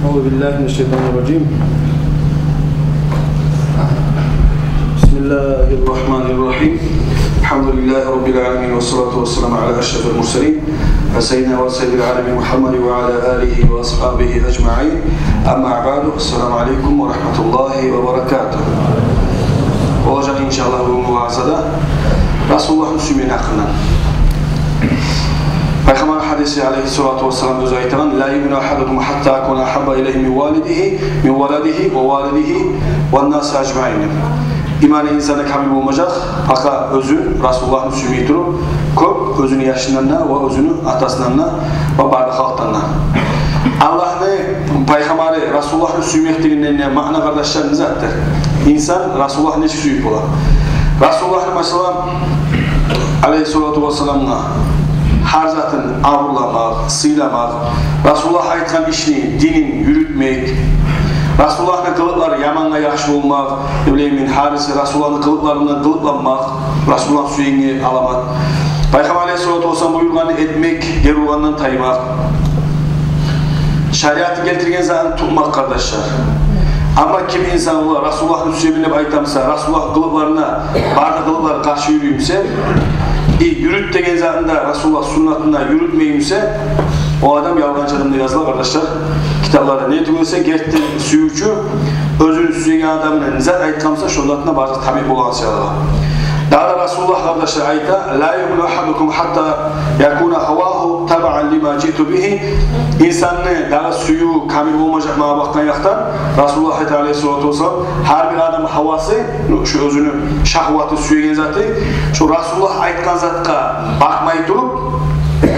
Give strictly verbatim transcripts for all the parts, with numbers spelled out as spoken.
أعوذ بالله من الشيطان الرجيم. بسم الله الرحمن الرحيم. الحمد لله رب العالمين، والصلاة والسلام على أشرف المرسلين، سيدنا وسيد العالمين محمد وعلى آله وأصحابه أجمعين. أما بعد، السلام عليكم ورحمة الله وبركاته. Болажакъ, иншааллагь, бугюн ваазада Расулуллагьны сюймек гьакъындан. Пайхаммар гьадиси, алейгьиссалату вассалам, оьзю айтагъан: «لا يؤمن أحدكم حتى أكون أحب إليه من والده، من ولده ووالده والناس أجمعين». Иманы инсанны камил болмажакъ, пакъа оьзюн Расулуллагьны сюймей туруп, кёп оьзюню яшындан да ва оьзюню атасындан да ва бары халкъдан да. Аллагьны пайхаммары Расулуллагьны сюймек дегенден маъна, къардашлар, не затдыр? Инсан Расулуллагьны нечик сююп бола? Расулуллагьны, масала, алейгьиссалату вассаламны гьар затын абурламакъ, сыйламакъ, Расулуллагь айтгъан ишни, динин юрютмек, Расулуллагьны къылыкълары ямангъа яхшы болмакъ, не билейим мен, гьариси Расулуллагьны къылыкъларындан къылыкъланмакъ, Расулуллагь сюегенге аламат. Пайхаммар алейгьиссалату вассалам буюргъанны этмек, гери ургъандан таймакъ, шариаты гелтирген затын тутмакъ, къардашлар. Амма ким инсан, ола Расулуллагьны сюемен деп айта буса, Расулуллагь къылыкъларына, бары да къылыкълары къаршы юрюй буса, и юрют деген затын да Расулуллагь суннатын да юрютмей буса, о адам ялгъанчы адам деп языла, къардашлар. Китапларда не тюгюл эсе, гертиден сюйювчю оьзюню сюеген адамына не зат айтгъан буса, шо затына бары зат тамам болагъан саялы. Дагъы да Расулуллагь, къардашлар, айта: «لا يؤمن أحدكم حتى يكون هواه تبعا لما جئت به». Инсанны дагъы сюювю камил болмажакъ магъа бакъгъан якъдан. Расулуллагь айта, алейгьиссалату вассалам, гьар бир адамны гьавасы, ну, шу оьзюню шагьваты, сюеген заты, шу Расулуллагь айтгъан затгъа бакъмай туруп,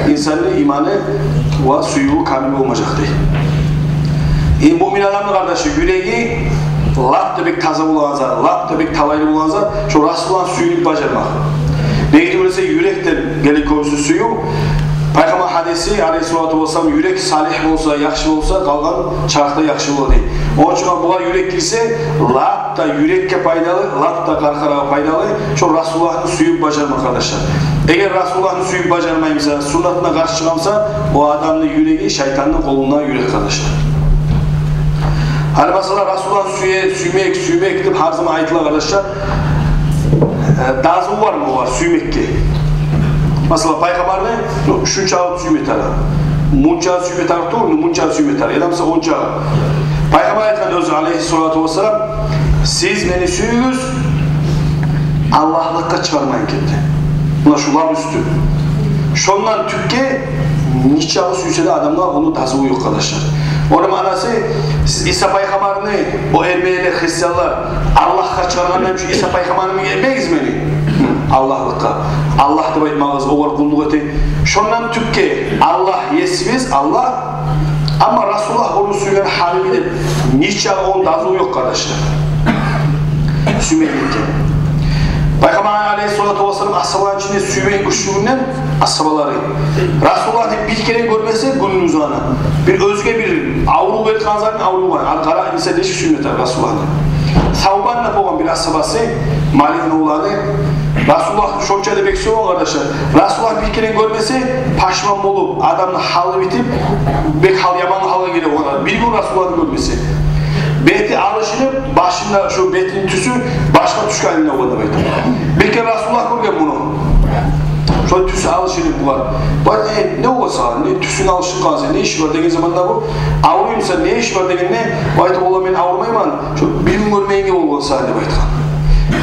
инсанны иманы ва сюювю камил болмажакъ дей. Э, муъмин адамны, къардашлар, юреги лап да бек таза болагъан зат, лап да бек талайлы болагъан зат, шу Расулуллагьны сююп бажармакъ. Неге тюгюл эсе, юрекден геле кёбюсю сююв. Пайхаммар гьадиси, алейгьиссалату вассалам: «Юрек салигь болса, яхшы болса, къалгъан чарх да яхшы бола», — дей. Ону учун бугъар юрек гирсе, лап да юрекге пайдалы, лап да къаркъарагъа пайдалы шу Расулуллагьны сююп бажармакъ, къардашлар. Эгер Расулуллагьны сююп бажармай буса, суннатына къаршы чыгъа буса, о адамны юреги шайтанны къолунда юрек, къардашлар. Гьали, масала, Расулуллагьны сюе-, сюймек, сюймек деп гьар заман айтыла, къардашлар. Э, дазу бармы олар сюймекге? Масала, пайхаммарны, ну, шунча сюйме тарыкъ, мунча сюйме тарыкъ тюгюл, ну, мунча сюйме тарыкъ, яда буса онча. Пайхаммар айтгъан оьзю, алейгьиссалату вассалам: «Сиз мени сююгюз Аллагьлыкъгъа чыгъармайын гетди». Муна шулар уьстю. Шондан тюпге нечакъы сюйсе де адамлар, ону дазуву ёкъ, къардашлар. Ону маънасы, сиз Иса пайхаммарны, о эрмелилер, христианлар, Аллагьгъа чыгъаргъандан шу Иса пайхаммарны гетмегиз мени Аллагьлыкъгъа. Аллагь деп айтмагъыз, огъар къуллукъ этип. Шондан тюпге Аллагь есибиз, Аллагь. Амма Расулуллагь ону сюйген гьалиги деп нечакъы ону дазуву ёкъ, къардашлар. Сюймекликге. Пайхаммар алейгьиссалату вассалам асгьабаланы ичинде сюймек гючлюгюнден асгьабалары. Расулуллагьны бир керен гёрмесе гюнню узагъына, бир оьзге бир аврув этген затын, аврув бар. Ал къара, инсан нечик сюйме тарыкъ Расулуллагьны. Савбан деп болгъан бир асгьабасы, Маликни уланы. Расулуллагь шонча да бек сюйген, къардашлар. Расулуллагь бир керен гёрмесе, пашман болуп, адамны гьалы битип, бек гьал, яман гьалгъа геле болгъан. Бир гюн Расулуллагьны гёрмесе, бети алышынып, башында шу бетини тюсю башгъа тюшген гьалда болгъан деп айта. Бир керен Расулуллагь гёрген муну. Шо тюсю алышынып болгъан. Бу айта: «Э, не болгъан сагъа? Не тюсюнг алышынып къалгъан сени? Не ишинг бар?» — деген заманда бу: «Авруйман, сен не ишинг бар?» — дегенде, бу айта: «Валлагь, мен аврумайман. Шо бир гюн гёрмегенге болгъан сагъа», — деп айтгъан.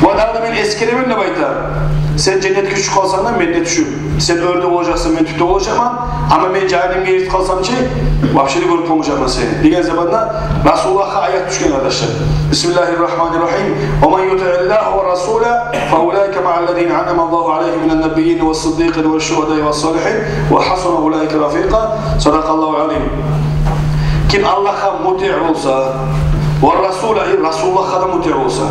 «Ва дагъы да мен эсгеремен, — деп айта, — сен женнетге тюшюп къалсанг да, мен де тюшюп. Сен оьрде болажакъсан, мен тюпде болажакъман. Амма мен жагьаннемге гирип къалсам чы, вообще де гёрюп къалмажакъман сени», — деген заманда Расулуллагьгъа аят тюшген, къардашлар. بسم الله الرحمن الرحيم. ومن يطع الله والرسول فأولئك مع الذين أنعم الله عليهم من النبيين والصديقين والشهداء والصالحين وحسن أولئك رفيقا. صدق الله العظيم. Ким Аллагьгъа мутиъ болса, ва расула, и Расулуллагьгъа да мутиъ болса,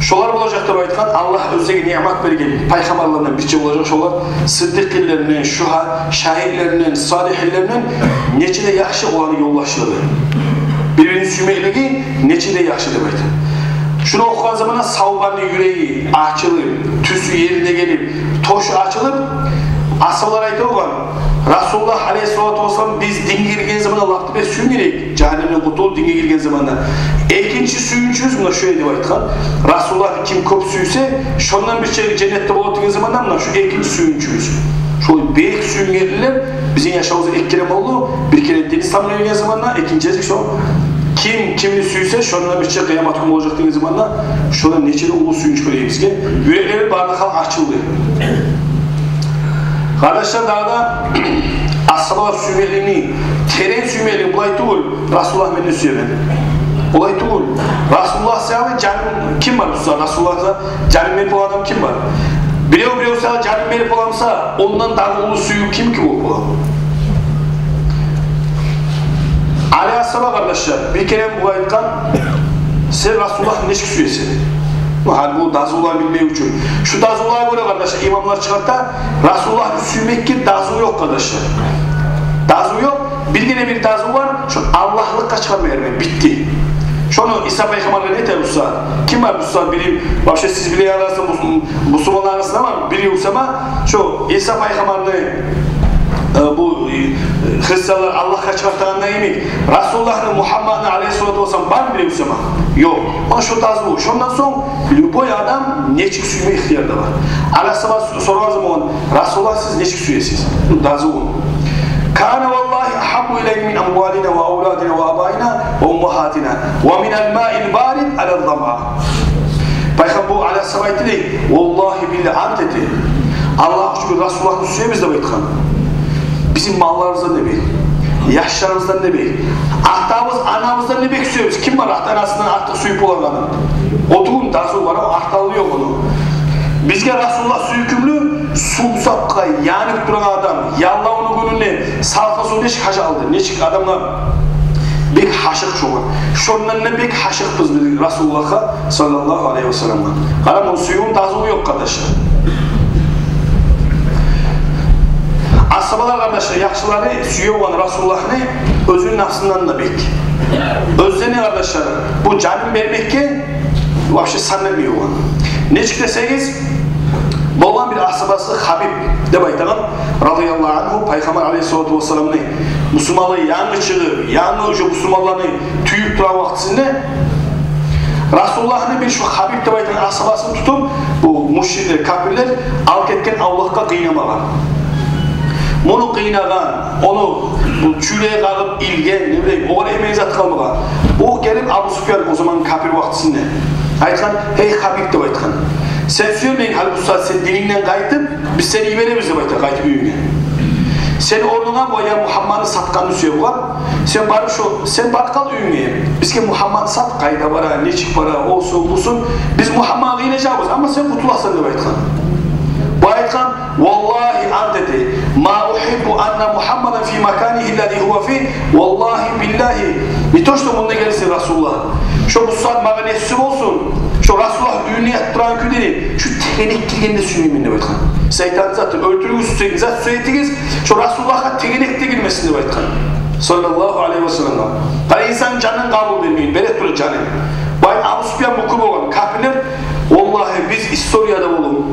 шолар болажакъ деп айтгъан, Аллагь оьзлеге ниъмат берген пайхаммарлардан бирче болажакъ шолар, сыддикъинлерден, шугьа-, шагьитлерден, салигьинлерден нече де яхшы оланы ёлдашлыгъы. Бир-бирин сюймеклиги нече де яхшы деп айта. Шуну охугъан заманда Савбанны юреги ачылып, тюсю ерине гелип, тошу ачылып, асгьабалар айта болгъан: Расулуллагь алейгьиссалату вассалам биз динге гирген заманда лап да бек сююнген эдик, жагьаннемден къутулуп динге гирген заманда. Экинчи сююнчюбюз муна шу эди деп айтгъан. Расулуллагьны ким кёп сюйсе, шондан бирче женнетде болар деген заманда муна шу экинчи сююнчюбюз. Шолай бек сююнгенлер бизин яшавубузда эки керен болду. Бир керен дин ислам гирген заманда, экинчиси шо ким кимни сюйсе, шондан бирче къыямат гюн болажакъ деген заманда, шондан нече де уллу сююнч гёребиз бизге. Юреклери бары да халкъ ачылды. Къардашлар, дагъы да асгьабалар сюймекликни, терен сюймеклик булай тюгюл, Расулуллагь мени сюемен. Булай тюгюл. Расулуллагь саялы жаным ким бар буса? Расулуллагь саялы жаным берип болагъан адам ким бар? Бирев бирев саялы жаным берип бола буса, ондан дагъы уллу сююв кимки болуп бола? Али асгьаба, къардашлар, бир керен булай айтгъан: «Сен Расулуллагьны нечик сюесен?» Гьали бу дазуланы билмек учун. Шу дазулагъа гёре, къардашлар, имамлар чыгъарта, Расулуллагьны сюймекге дазу ёкъ, къардашлар. Дазу ёкъ. Биргине бир дазу бар, шо Аллагьлыкъгъа чыгъарма ярай, битди. Шону Иса пайхаммаргъа не этер буса? Ким бар буса, билип, вообще сиз биле аласыз, бусурманланы арасында бар, биле буса ма, шо Иса пайхаммарны, э, бу, э, христианлар Аллагьгъа чыгъартагъанда йимик, Расулуллагьны, Мугьаммадны алейгьиссалату вассалам бармы биле буса ма? Ёкъ. Ана шо дазу. Шондан сонг любой адам нечик сюйме ихтияры да бар. Али асгьаба сорагъан заман: «Расулуллагь, сиз нечик сюесиз?» Ну, дазу. «Кана валлагьи агьаббу илайна мин амвалина ва авладина ва абаина ва уммагьатина ва минал маил барид алаз замъа». Пайхаммар, бу Али асгьаба айтды дей: «Валлагьи, биллагь, ант эте, Аллагь учун Расулуллагьны сюебиз», — деп айтгъан. «Бизин малларыбыздан да бек, яшларыбыздан да бек, атабыз, анабыздан да бек сюебиз. Ким бар ата-анасындан артыкъ сююп болагъаны?» О тюгюл, дазу бар, о артыкълыгъы ёкъ ону. «Бизге Расулуллагь сюйкюмлю, сувсапгъа янып турагъан адам, яллавну гюнюнде салкъын сув нечик гьажатлы, нечик адамгъа бек гьашыкъ чогъар, шондан да бек гьашыкъбыз биз Расулуллагьгъа, саллаллагьу алайгьи ва салламгъа». Къара, муну сюювню дазусу ёкъ, къардашлар. Асгьабалар, къардашлар, яхшылары сюе болгъан Расулуллагьны оьзюню напсындан да бек. Оьзлени, къардашлар, бу жанын бермекге вообще сан этмей болгъан. Нечик десегиз, болгъан бир асгьабасы Хабиб деп айтагъан, радияллагьу ангьу, Пайхаммар алейгьиссалату вассаламны, бусурманлыкъгъа янгы чыгъып, янгы уже бусурманланы тюйюп турагъан вакътисинде, Расулуллагьны бир шо Хабиб деп айтагъан асгьабасын тутуп, бу мушриклер, капирлер алып гетген авлакъгъа къыйнамагъа. Муну къыйнагъан, ону бу чюйрек къагъып илген, не билейим, огъар этмеген зат къалмагъан. О гелип, Абу Суфьян, о заман капир вакътисинде, айтгъан: «Гьей, Хабиб, — деп айтгъан, — сен сюемисен гьали бу сагьат сен динингден къайтып, биз сени йиберебиз, — деп айтгъан, — къайтып уьюнге. Сени орнунга бу я Мугьаммадны сатгъанны сюе бугъар. Сен барып шо, сен барып къал уьюнге. Бизге Мугьаммадны сат, къайда бара, нечик бара, олсун, бусун. Биз Мугьаммадгъа къыйналажакъбыз, амма сен къутуласан», — деп айтгъан. Бу айтгъан: «Валлагьи, — ант эте, — ма угьиббу анна Мугьаммадан фи маканигьи ллази гьува фигь, валлагьи, биллагьи, не то что мунда гелсин Расулуллагь, шо бу сагьат магъа не сюйсе болсун, шо Расулуллагь уьюнде ятып турагъан кюйде, шо тегенек гиргенни де сюймеймен», — деп айтгъан. «Сиз айтагъан затны, оьлтюрюгюз, сюйсегиз зат сюе этигиз, шо Расулуллагьгъа тегенек де гирмесин», — деп айтгъан. Саллаллагьу алайгьи ва саллам. Къара, инсан жанын къабул бермей, бере тура жанын. Бу Абу Суфьян, муку болгъан капирлер, валлагьи, биз историяда болуп,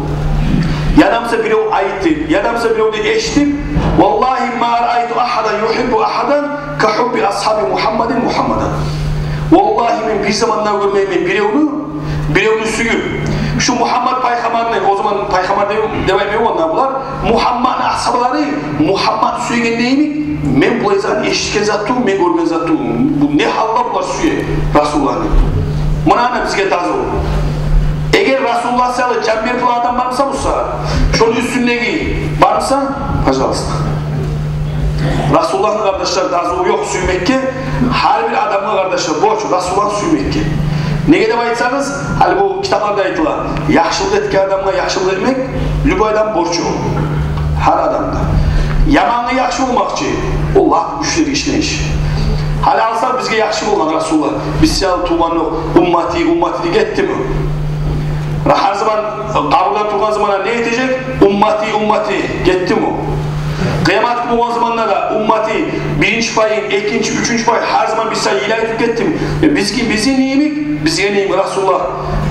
яда буса бирев айтып, яда буса биревден эшитип, валлагьи, ма раайту агьадан югьиббу агьадан ка гьубби асгьаби Мугьаммадин Мугьаммадан. Валлагьи, мен бир заманда гёрмеймен биревню, биревню сююп, шу Мугьаммад пайхаммарны, о заман пайхаммар деп, деп айтмай болгъан булар, Мугьаммадны асгьабалары Мугьаммадны сюегенде йимик, мен булай затны эшитген зат тюгюл, мен гёрген зат тюгюл. Бу не гьалда булар сюе Расулуллагьны? Муна, ана, бизге дазу. Эгер Расулуллагь саялы жан берип болагъан адам бар буса, буса, шону уьстюндеги бар буса, пожалуйста. Расулуллагьны, къардашлар, дазусу ёкъ сюймекге. Гьар бир адамгъа, къардашлар, борч Расулуллагьны сюймекге. Неге деп айтсагъыз, гьали бу китапларда айтыла, яхшылыкъ этген адамгъа яхшылыкъ этмек любой адам борчу. Гьар адамгъа. Ямангъа яхшы болмакъчы, о лап гючлю ишлейиш. Гьали алсакъ, бизге яхшы болгъан Расулуллагь, биз саялы тувгъан ёкъ, уммати, уммати деп гетдими? Гьар заман къабурда тургъан заманда не этежек? Уммати, уммати, гетдими? Къыямат гюн болгъан заманда да умматы биринчи пайын, экинчи, уьчюнчю пай, гьар заман бир сай йылай туруп гетдим. Э, бизге, бизге не йимик, бизге не йимик, Расулуллагь.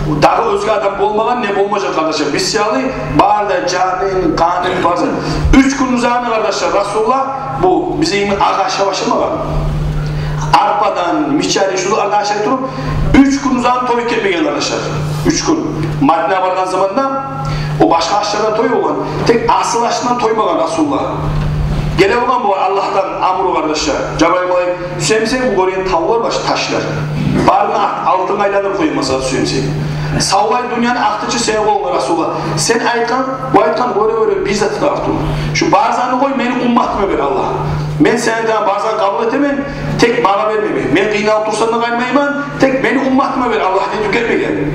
Дагъы оьзге адам болмагъан, не болмажакъ, къардашлар. Биз саялы бары да жанын, къанын, бары да. Уьч гюн узагъына, къардашлар, Расулуллагь бу бизге йимик агъа ашап ашамагъан. Арпадан, мичари, шулардан ашай туруп, уьч гюн узагъын тойуп гетмеген, къардашлар. Уьч гюн. Мадина баргъан заманда о башгъа ашлардан тоюп болгъан, тек асыл ашындан тоймагъан Расулуллагь. Геле болгъан бу Аллагьдан амру, къардашлар. Жабрайыл малайик: «Сюемисен, бу гёрген тавлар башы, ташлар, барын ат-, алтынгъа айландырып къой, масала, сюемисен. Савлай дюньяны акътырчы сени къолунга, Расулуллагь. Сен айтгъан, бу айтгъан, гёре-гёре, бир зат да артугъу. Шу бар затны къой, мени умматыма бер, Аллагь. Мен сен айтгъан бар затны къабул этемен, тек магъа берме. Мен къыйналып турсам да къыйналмайман, тек мени умматыма бер, Аллагь», — деп гетмеген.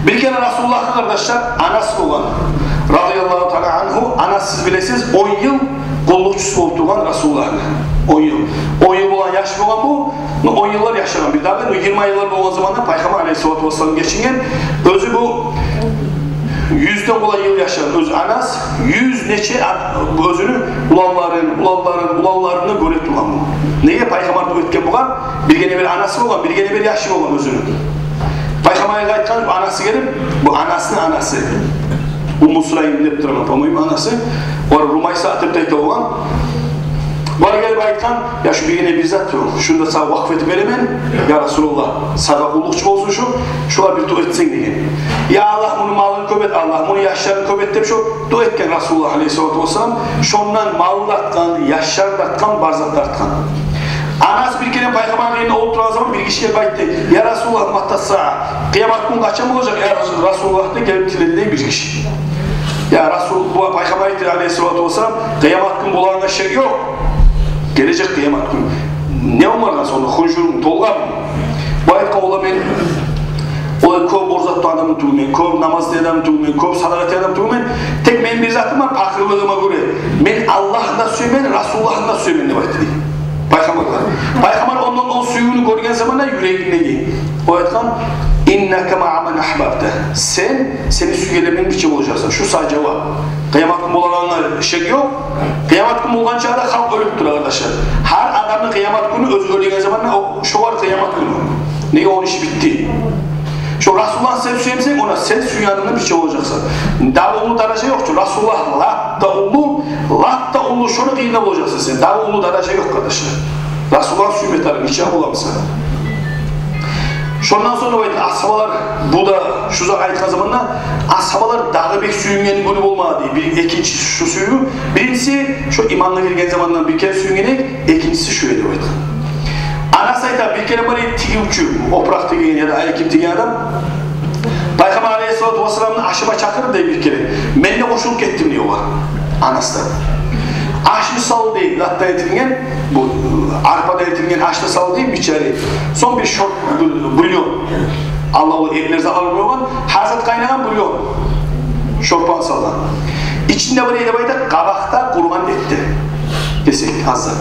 Бир керен Расулуллагьгъа, къардашлар, анасы болгъан, радияллагьу таала ангьу, анасы, сиз билесиз, он йыл къуллукъчусу болуп тургъан Расулуллагьны. Он йыл. Он йыл болгъан яш болгъан бу, ну, он йыллар яшагъан. Бир дагъы, ну, йигирма йыллар болгъан заманда Пайхаммар алейгьиссалату вассалам гечинген. Оьзю бу юзден къолай йыл яшагъан оьзю анасы, юз нече а-, оьзюню уланларын, уланларын, уланларын гёре тургъан бу. Неге? Пайхаммар тугъуп этген бугъар, биргине-бир анасы болгъан, биргине-бир яшы болгъан оьзюню. Пайхаммаргъа айтгъан, анасы гелип, бу анасыны анасы, Умму Сулайм деп тургъан, по-моему, анасы. Олар Румайса деп де айта болгъан. Булар гелип айтгъан: «Я, шу биргине бир зат ёкъ, шуну да сагъа вакъф этип беремен, я Расулуллагь, сагъа къуллукъчу болсун шу, шугъар бир дуа этсенг», — деген. «Я Аллагь, муну малын кёп эт, Аллагь, муну яшларын кёп эт», — деп шу дуа этген Расулуллагь алейгьиссалату вассалам. Шондан малы да артгъан, яшлары да артгъан, бар зат да артгъан. Анасы бир керен Пайхаммарны къырыйында олтуруп тургъан заман бир гиши гелип айтды: «Я Расулуллагь, мата саа? Къыямат гюн къачан болажакъ, я Расулуллагь?» — деп гелип тиледи бир гиши. Я Расул, бу Пайхаммар айтды алейгьиссалату вассалам: «Къыямат гюн болагъангъа шек ёкъ. Гележек къыямат гюн». «Не онгаргъан сонда, хунжурунг толгъанмы?» Бу айтгъан: «Валлагь, мен олай кёп ораза тутагъан адам тюгюлмен, кёп намаз этеген адам тюгюлмен, кёп садагъа этеген адам тюгюлмен. Тек мени бир затым бар, пакъырлыгъыма гёре. Мен Аллагьны да сюемен, Расулуллагьны да сюемен», — деп айтды дей. Пайхаммар. Пайхаммар ондан о сюювню гёрген заманда юрегиндеги. О айтгъан: «Иннака маъа ман ахбабта». Сен сени сюйгенлер булан бирче болажакъсан. Шу сагъа жавап. Къыямат гюн болагъангъа шек ёкъ. Къыямат гюн болгъанча да халкъ оьлюп тура, къардашлар. Гьар адамны къыямат гюню, оьзю оьлеген заманда, о, шогъар къыямат гюню. Неге, ону иши битди. Шо Расулуллагьны сен сюемисен, она сен сюйгенлер булан бирче болажакъсан. Дагъы уллу даража ёкъ чу. Расулуллагь лап да уллу, лап да уллу, шону къырыйында болажакъсан сен. Дагъы уллу даража ёкъ, къардашлар. Расулуллагьны сюйме тарыкъ, нечакъы боламыса. Шондан сонг да бу айтгъан асгьабалар, бу да шу зат айтгъан заманда, асгьабалар дагъы бек сююнген гюню болмады дей. Бир, экинчиси шу сююв. Биринчиси, шо имангъа гирген замандан бир керен сююнген эди, экинчиси шу эди деп айтгъан. Анасы айта, бир керен бар эди тигивчю, опуракъ тигеген яда аякъ кийим тигеген адам. Пайхаммар алейгьиссалату вассаламны ашыма чакъырды дей бир керен. Мен де къошулуп гетдим дей огъар. Анасы да. Ашны салды дей, затдан этилген, бу, арпадан этилген ашны салды дей, бичари. Сонг бир шор-, бу-, бульон. Алла, ол этлер, затлар болгъан, гьар зат къайнагъан бульон. Шорпаны салгъан. Ичинде бар эди деп айта, къабакъда къуругъан эт де, кесек, аз зат.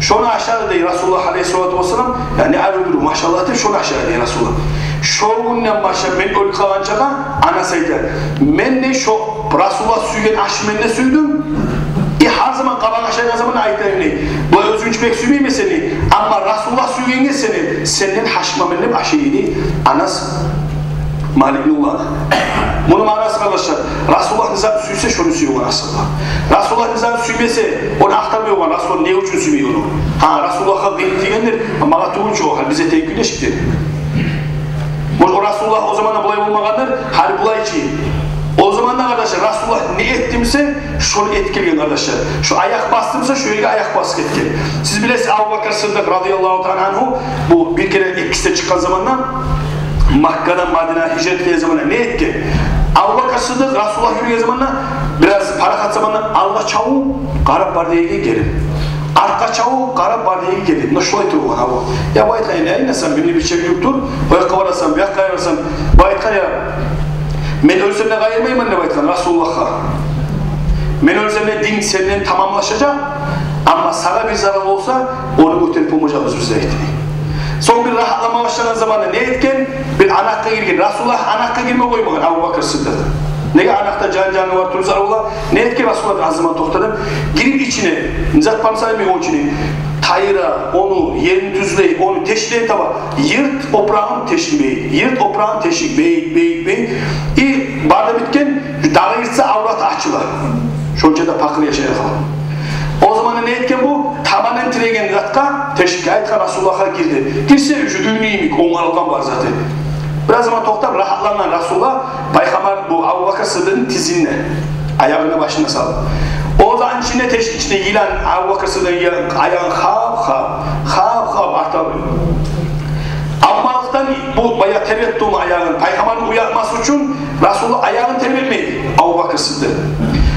Шону ашады дей Расулуллагь алейгьиссалату вассалам. Яни, арив дюр, машаллагь деп, шону ашады дей Расулуллагь. Шо гюнден башлап мен оьлюп къалгъанчагъа, анасы айта, мен де шо Расулуллагь сюйген ашны мен де сюйдюм. И гьар заман къабакъ ашайгъан заман айтайым дей: «Булай оьзюнг бек сюймеймен сени, амма Расулуллагь сюйгенге сени, сенден ашыкъмайман», — деп ашай эди Анас Маликни уланы. Муну маънасы, къардашлар, Расулуллагь не затны сюйсе, шону сюе болгъан асгьабалар. Расулуллагь не затны сюймесе, ону ахтармай болгъан, Расулуллагь не учун сюймей ону. Гьа, Расулуллагьгъа къыйын тийгендир, магъа тюгюл чю, гьали бизге тийип гележекдир. Может, о Расулуллагь о заманда булай болмагъандыр, гьали булай чы. О заманда, къардашлар, Расулуллагь не этдимисе, шону этип гелген, къардашлар. Шо аякъ басдымыса, шо ерге аякъ басып гетген. Сиз билесиз, Абубакр Сыддыкъ радияллагьу таала ангьу, бу бир керен экиси де чыкъгъан заманда, Маккадан Мадинагъа гьижрат этген заманда не этген? Абубакр Сыддыкъ, Расулуллагь юрюген заманда, бираз парахат заманда, алгъа чабып, къарап бар дегенге гелип, артгъа чабып, къарап бар дегенге гелип, муна шулай тургъан Абу. Я, бу айтгъан: «Эй, не айнасам, мени бир чек юрюп тур, о якъгъа барасам, бу якъгъа барасам». Бу айтгъан: «Я, мен оьлсем де къайырмайман, — деп айтгъан, — Расулуллагьгъа. Мен оьлсем де, дин сенден тамамлашажакъ, амма сагъа бир зарал болса, ону гётерип болмажакъбыз биз», — айтды. Сонг бир рагьатланма башлагъан заманда не этген? Бир анакъгъа гирген. Расулуллагь анакъгъа гирме къоймагъан Абубакр Сыддыкъ. Неге анакъда жан-жанывар, тюрюлер бола? Не этген Расулуллагь аз заман токътадып, гирип ичине, не зат бар буса, эми, о ичине, тайдыра ону, ерин тюзлей, ону тешиклей таба, йырт опурагъын тешик бейик, йырт опурагъын тешик бейик, бейик, бейик. И бары да битген, дагъы йыртса, авраты ачыла. Шонча да пакъыр яшайгъан халкъ. О заманда не этген бу? Табанын тиреген затгъа, тешикге, айтгъан, Расулуллагьгъа гирди. Гирсе, уьш уьйню йимик онгарылгъан бар заты. Бираз заман токътап, рагьатлангъан Расулуллагь, пайхаммар, бу Абубакр Сыддыкъны тизине, аягъыны башына салып. О заман ичинде, тешик ичинде йылан, Абубакр Сыддыкъны йылан, аягъын хап-хап, хап-хап артып. Амма алгъан бу баягъы тербетип тургъан аягъын, пайхаммарны уятмас учун Расулуллагь аягъын тербетмей, Абубакр Сыддыкъ.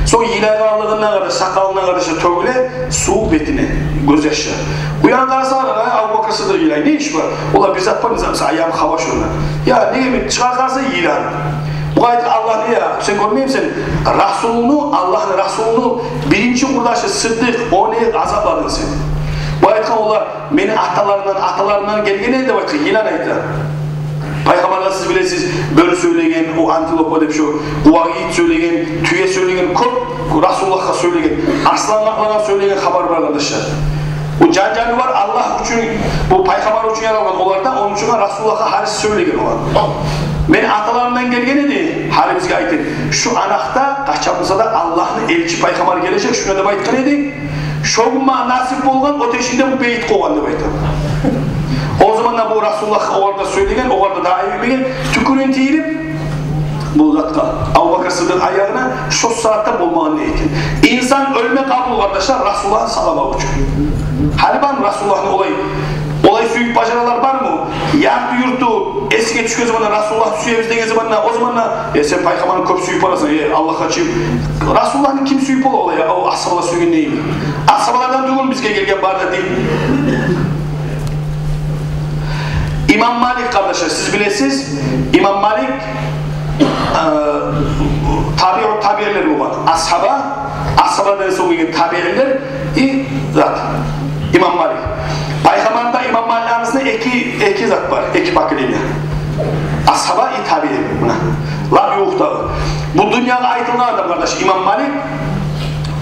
Сонг йылайгъанлыгъындан, къардашлар, сакъалындан, къардашлар, тёгюле сув бетине, гёзьяшлар. Уянып къараса, Абубакр Сыддыкъ йылай. Не иш бар? Олар бир зат бар, не зат, аягъым хава шонда. Я, неге, мен чыгъарып къараса, йылан. Бугъар айтгъан Аллагьны: «Я, сен гёрмеймисен, Расулну, Аллагьны Расулну биринчи къурдашы Сыддыкъ, ону азапладынг сен». Бугъар айтгъан олар: «Мени аталарымдан, аталарымдан гелген эди, — деп айтгъан, йылан айта. — Пайхаммаргъа, сиз билесиз, бёрю сёйлеген, о антилопа деп, шо къувакъ ит сёйлеген, тюе сёйлеген, кёп Расулуллагьгъа сёйлеген, арслан къакълагъа сёйлеген хабар бар, къардашлар. Бу жан-жанывар Аллагь учун, бу пайхаммар учун яралгъан оларда, ону учун Расулуллагьгъа гьарис сёйлеген олар. Мени аталарымдан гелген эди, гьали бизге айтып, шу анакъда къачан буса да Аллагьны элчи пайхаммар гележек шунда деп айтгъан эди. Шо гюн магъа насип болгъан, о тешигинде бу бейит къойгъан», — деп айта. О заманда бу Расулуллагьгъа олар да сёйлеген, олар да дагъы айып этмеген, тюкюрюн тийдирип бу затгъа, Абубакр Сыддыкъны аягъына, шо сагьатда болмагъан не экен. Инсан оьлме къабул, къардашлар, Расулуллагьны саламы учун. Гьали бармы Расулуллагьны олай, олай сююп бажаралар бармы? Ярты юрту эсине тюшген заманда, Расулуллагьны сюебиз деген заманда, о заманда: «Э, сен пайхаммарны кёп сююп барасан, э, Аллагьгъа чыгъып». Расулуллагьны ким сююп бола олай, о асгьабалар сюйгендей? Асгьабалардан тюгюл бизге гелген бары да дин. Имам Малик, къардашлар, сиз билесиз, имам Малик, э, табиъу табиълер болгъан. Асгьаба, асгьабадан сонг гелген табиълер и зат. Имам Малик. Пайхаммарны да имам Маликни арасында эки, эки зат бар, эки поколение. Асгьаба и табиъ. Муна. Лап ювукъ дагъы. Бу дюньягъа айтылгъан адам, къардаш, имам Малик.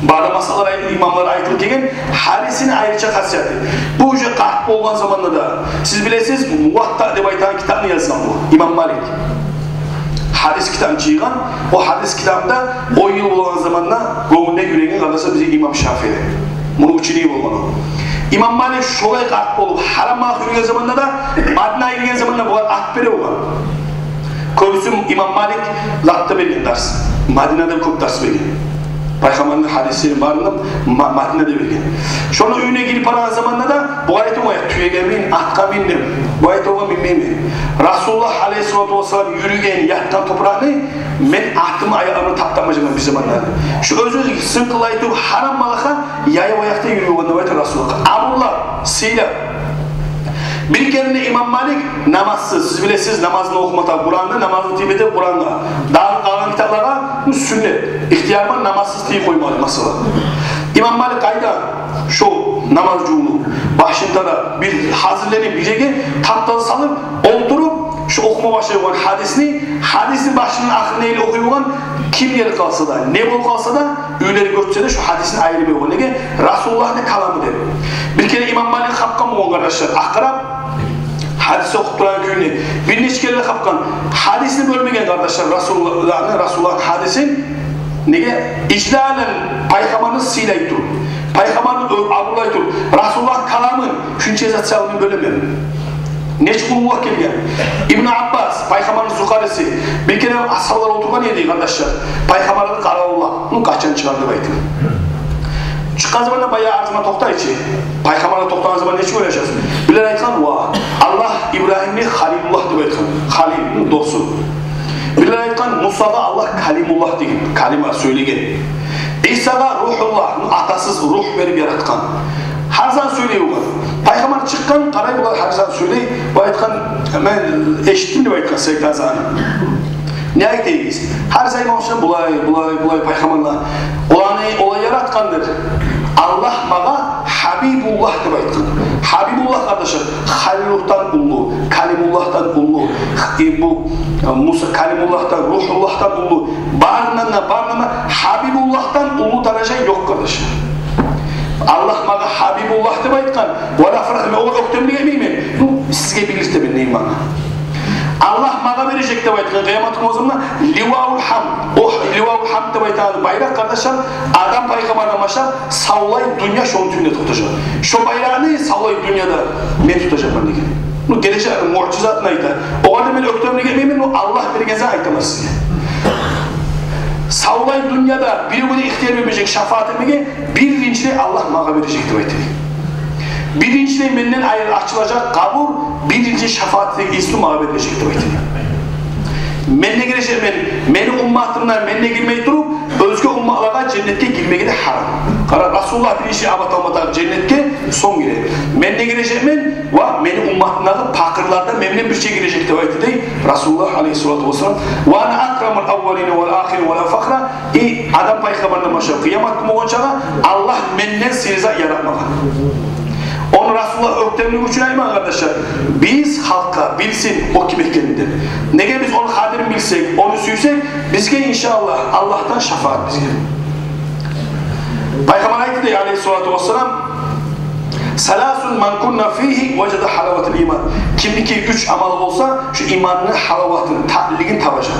Бары да масъалалар айтылып, имамлар айтылып гелген, гьарисини айрыча хасияты. Бу уже къарт болгъан заманда да, сиз билесиз, Муватта деп айтагъан китапны язгъан бу имам Малик. Гьадис китабын жыйгъан, о гьадис китабында он йыл болгъан заманда гёнгюнден юрюген, къардашлар, бизин имам Шафии. Муну ученигъи болгъан о. Имам Малик шолай къарт болуп, гьарам магъа юрюген заманда да, Мадинагъа гелген заманда булар ат бере болгъан. Кёбюсю имам Малик затда берген дарс. Мадинада кёп дарс берген. Пайхаммарны гьадислерин барын да Ма-, Мадинада берген. Шону уьюне гирип барагъан заманда да бугъар айта болгъан: «Тюеге мин, атгъа мин», — деп. Бу айта болгъан: «Минмеймен. Расулуллагь алайгьиссалату вассалам юрюген, ятгъан топуракъны мен атымны аякъларымны таптамажакъман бир заманда». Шо оьзю сынкъыллай туруп, гьарам малгъа яяв аякъда юрюй болгъан деп айта Расулуллагь. Абурлап, сыйлап. Бир керен де имам Малик намазсыз, сиз билесиз, намазны охума тарыкъ Къуранны, намазны тийбете Къуранны. Дагъы къалгъан китаплагъа сюннет, ихтияр бар намазсыз тийип къоймагъа, масала. Имам Малик къайда? Шо намаз жувунуп, башын тарап, бир гьазирленип, бир ерге таптал салып, олтуруп, шо охума башлай болгъан гьадисни, гьадисни башындан ахырына ерли охуй болгъан, ким гелип къалса да, не болуп къалса да, уьйлери гёрсе де, шо гьадисни айырып болгъан. Неге? Расулуллагьны каламы деп. Бир керен имам Малик хапгъан болгъан, къардашлар, акъырап, гьадис охуп турагъан кюйню. Бир нече керен хапгъан. Гьадисни бёлмеген, къардашлар, Расулуллагьны, Расулуллагьны гьадисин. Неге? Ижлалан, пайхаммарны сыйлай туруп, пайхаммарны ё-, абурлай туруп, Расулуллагьны каламын, шунча зат саялы мен бёлемен. Нечик уллулукъ гелген. Ибну Аббас, пайхаммарны сукъариси, бир керен асгьабалар олтургъан эди, къардашлар. Пайхаммарны къаравуллап, ну, къачан чыгъар деп айтып. Чыкъгъан заманда, баягъы, аз заман токътай чы. Пайхаммаргъа токътагъан заман нечик ойлашасыз? Бирлер айтгъан: «Ва, Аллагь Ибрагьимни Халилуллагь деп айтгъан». Халил, ну, досу. Бирлер айтгъан: «Мусагъа Аллагь Калимуллагь деген, калима сёйлеген. Исагъа Рухуллагь, ну, атасыз рух берип яратгъан». Гьар зат сёйлей болгъан. Пайхаммар чыкъгъан, къарай булар, гьар зат сёйлей. Бу айтгъан: «Мен эшитдим», — деп айтгъан, Саид Азаны. «Не айтайым сизге?» Гьар сайман шо булай, булай, булай пайхаммарлар. Оланы олай яратгъандыр. Аллагь магъа Гьабибуллагь деп айтгъан. Гьабибуллагь, къардашлар, Халилуллагьдан уллу, Калимуллагьдан уллу. Э, бу, э, Муса Калимуллагьдан, Ругьуллагьдан уллу, барындан да, барындан да Гьабибуллагьдан уллу даража ёкъ, къардашлар. Аллагь магъа Гьабибуллагь деп айтгъан, ва ла фахр, мен огъар оьктемлик этмеймен. Ну, сизге билдиртемен не иман. Аллагь магъа бережек деп айтгъан къыямат гюн о заманда Ливаул Гьамд. О Ливаул Гьамд деп айтагъан байракъ, къардашлар, Адам пайхаммардан башлап савлай дюнья шону тюбюнде токътажакъ. Шо байракъны савлай дюньяда мен тутажакъман деген. Ну, гележек муъжизатын айта. Огъар да мен оьктемлик этмеймен, ну, Аллагь берген зат айтаман сизге. Савлай дюньяда биревге де ихтияр бермежек шафаат этмеге, биринчилей Аллагь магъа бережек деп айта. Биринчилей менден айры ачылажакъ къабур, биринчи шафаат этеген инсу магъа берилежек деп айта. Мен де гирежекмен, мени умматымдан мен де гирмей туруп, оьзге умматлагъа женнетге гирмеге де гьарам. Къара, Расулуллагь биринчи абат алмадагъы женнетге сонг гире. Мен де гирежекмен, ва мени умматымдагъы пакъырлар да мен булан бирче гирежек деп айта дей Расулуллагь алайгьиссалату вассалам. Ва ана акрамул аввалина вал ахирина ва ла фахра. И Адам пайхаммардан башлап къыямат гюн болгъунчагъа Аллагь менден сыйлы зат яратмагъан. Ону Расулуллагь оьктемлик учун айтмагъан, къардашлар. Биз халкъгъа билсин о ким экенин деп. Неге биз ону къадирин билсек, ону сюйсек, бизге, иншааллагь, Аллагьдан шафаат бизге. Пайхаммар айтды дей, алайгьиссалату вассалам: «Саласун ман кунна фигьи важада гьалаватал иман». Кимники уьч амалы болса, шу иманны гьалаватын, татлилигин табажакъ.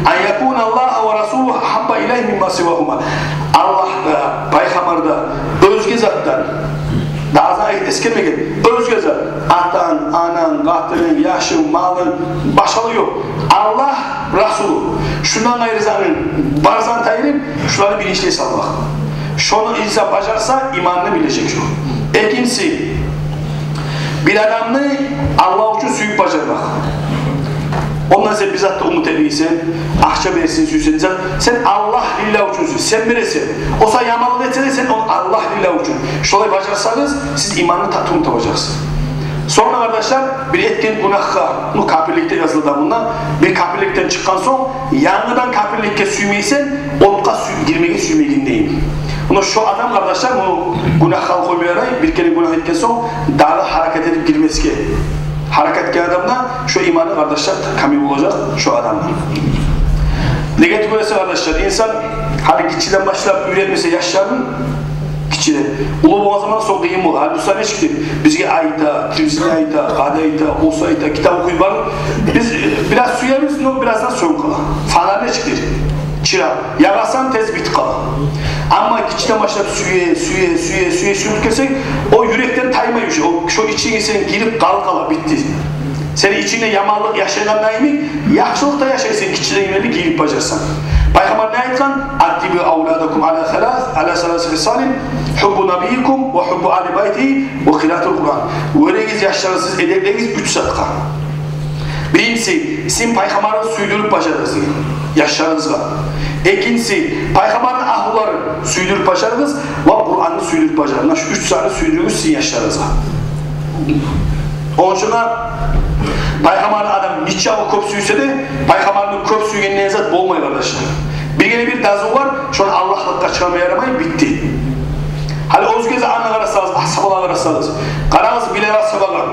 «Ан якуна Аллагьу ва расулугьу агьабба илайгьи мимма сивагьума». Аллагь да, пайхаммар да оьзге затдан, дагъы зат эсгермеген, оьзге зат, атанг, ананг, къатынынг, яшынг, малынг, башгъалыгъы ёкъ. Аллагь, Расулу, шундан къайры затны барысын тайдырып, шуланы биринчилей салмакъ. Шону инсан бажарса, иманны билежек шо. Экинчиси, бир адамны Аллагь учун сююп бажармакъ. Ондан сен бир зат да умут этмейсен, акъча берсин сюйсенг де, сен Аллагь лиллагь учун сюй, сен бересен. О сагъа яманлыкъ этсе де, сен ону Аллагь лиллагь учун. Шолай бажарсагъыз, сиз иманны татывун табажакъсыз. Сонг да, къардашлар, бир этген гюнагьгъа, ну, капирлик деп язылды да мунда, бир капирликден чыкъгъан сонг, янгыдан капирликге сюймейсен, отгъа сюй-, гирмеге сюймегендейин. Муна шо адам, къардашлар, муну гюнагь къылып къоймай ярай, бир керен гюнагь этген сонг, дагъы гьаракат этип гирмесге гьаракат этген адам да, шо иманы, къардашлар, камил болажакъ шо адамны. Неге тюгюл эсе, къардашлар, инсан гьали гиччиден башлап уьйретмесе яшларын, гиччиден, уллу болгъан заманда сонг къыйын бола. Гьали бу сагьат нечикдир? Бизге айта, телевизионда айта, къады айта, осу айта, китап охуй барып, биз, э, бираз сюебиз, но бираздан сёнюп къала. Фонарь нечикдир? Чыракъ. Ягъасан, тез битип къала. Амма гиччиден башлап сюе, сюе, сюе, сюе, сююп гелсенг, о юрекден таймай уже. О, шо ичинге сен гирип къалып къала, битди. Сени ичингде яманлыкъ яшайгъанда йимик, яхшылыкъда яшайсан, гиччиден берли гирип бажарсанг. Пайхаммар не айтгъан? «Аддибу авладакум ала салас, ала саласи хисалин: гьуббу набиййикум ва гьуббу али байтигьи ва къираатул Къуръан». Уьйретигиз яшларыгъызны, эдеплегиз уьч затгъа. Биринчиси, сизин пайхаммарыгъызны сюйдюрюп бажарыгъыз деген яшларыгъызгъа. Экинчиси, пайхаммарны агьлюлерин сюйдюрюп бажарыгъыз ва Къуръанны сюйдюрюп бажарыгъыз. Муна шу уьч затны сюйдюрюгюз сизин яшларыгъызгъа. Ону учун да пайхаммарны адам нечакъы кёп сюйсе де, пайхаммарны кёп сюйгенден зат болмай, къардашлар. Биргине бир дазу бар, шону Аллагьлыкъгъа чыгъарма ярамай, битди. Гьали оьзге заманына къарасагъыз, асгьабалагъа къарасагъыз. Къарагъыз Билал асгьабагъа.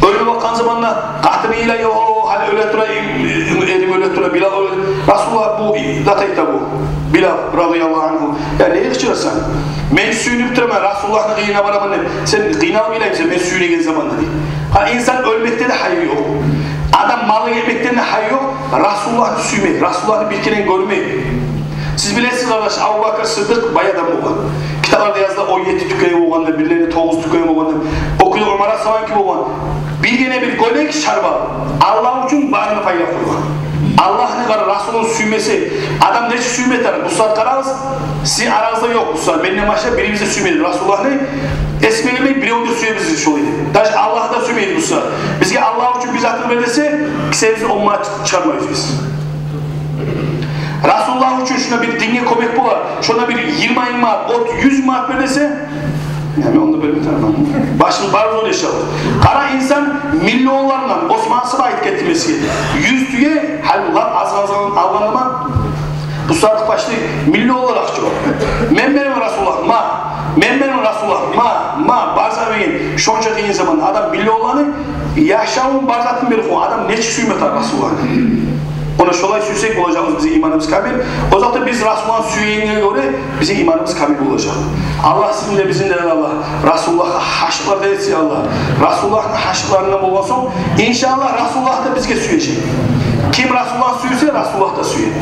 Оьлюп бакъгъан заманда къатыны йылай: «О, гьали оьле тура, эрим оьле тура, Билал оьле». Расулуллагь бу зат айта бу. Билал радияллагьу ангьу: «Я, неге къычырасан?» «Мен сююнюп тураман, Расулуллагьны къырыйына бараман», — деп. «Сен къыйналып йылаймысан мен сююнеген заманда?» — дей. Гьа, инсан оьлмекде де гьайы ёкъ. Адам малын этмекден де гьайы ёкъ. Расулуллагьны сюймек, Расулуллагьны бир керен гёрмек. Сиз билесиз, къардаш, Абубакр Сыддыкъ бай адам болгъан. Китапларда языла, он етти тюкени болгъан деп, бирлеринде тогъуз тюкени болгъан деп. О кюйде Умар асгьабаныки болгъан. Биргине бир гёлек шарбал Аллагь учун барын да пайлап къойгъан. Аллагьны, къара, Расулун сюймесе, адам нечик сюймей тарыкъ? Бу сагьат къарагъыз, сизин арагъызда ёкъ бу сагьат. Менден башгъа биревюз де сюймейди Расулуллагьны. Эсгермей, биревню де сюебиз шолай деп. Даже Аллагьны да сюймейбиз бу сагьат. Бизге Аллагь учун бир затын бер десе, кисебизден он манат чыгъармайбыз биз. Расулуллагь учун шунда бир динге кёмек болар, шонда бир йигирма минг манат, отуз, юз минг манат бер десе, я, мен ону да бермей тарман. Башым бар зор иншаллагь. Къара, инсан миллионлар булан, Осман асгьаба айтып гетди бизге. Юз тюе, гьали лап аз-аз алгъан, алгъан аман. Бу сагьат башлай миллионлар акъча. Мен беремен, Расулуллагь, ма. Мен беремен, Расулуллагь, ма, ма. Бар заман, шонча къыйын заман адам миллионланы Яшавун бар затын берип къойгъан адам нечик сюйме тарыкъ Расулуллагьны? Ону шолай сюйсек, болажакъбыз бизин иманыбыз камил. О затда биз Расулуллагьны сюегенге гёре бизин иманыбыз камил болажакъ. Аллагь сизин де, бизин де, Аллагь, Расулуллагьгъа гьашыкълардан этсин, Аллагь. Расулуллагьны гьашыкъларындан болгъан сонг, иншааллагь, Расулуллагь да бизге сюежек. Ким Расулуллагьны сюйсе, Расулуллагь да сюе.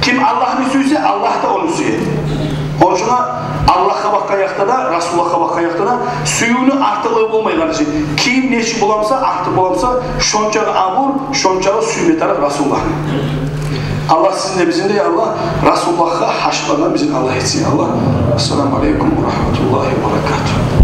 Ким Аллагьны сюйсе, Аллагь да ону сюе. Ону учун Аллагьгъа бакъгъан якъда да, Расулуллагьгъа бакъгъан якъда да сюювню артыкълыгъы болмай, къардашым. Ким нечик боламса, артыкъ боламса, шончакъы абур, шончакъы сюйме тарыкъ Расулуллагьны. Аллагь сизин де, бизин де, я Аллагь, Расулуллагьгъа гьашыкълардан бизин Аллагь этсин, я Аллагь. Ассаламу алейкум ва рагьматуллагьи ва баракатугь.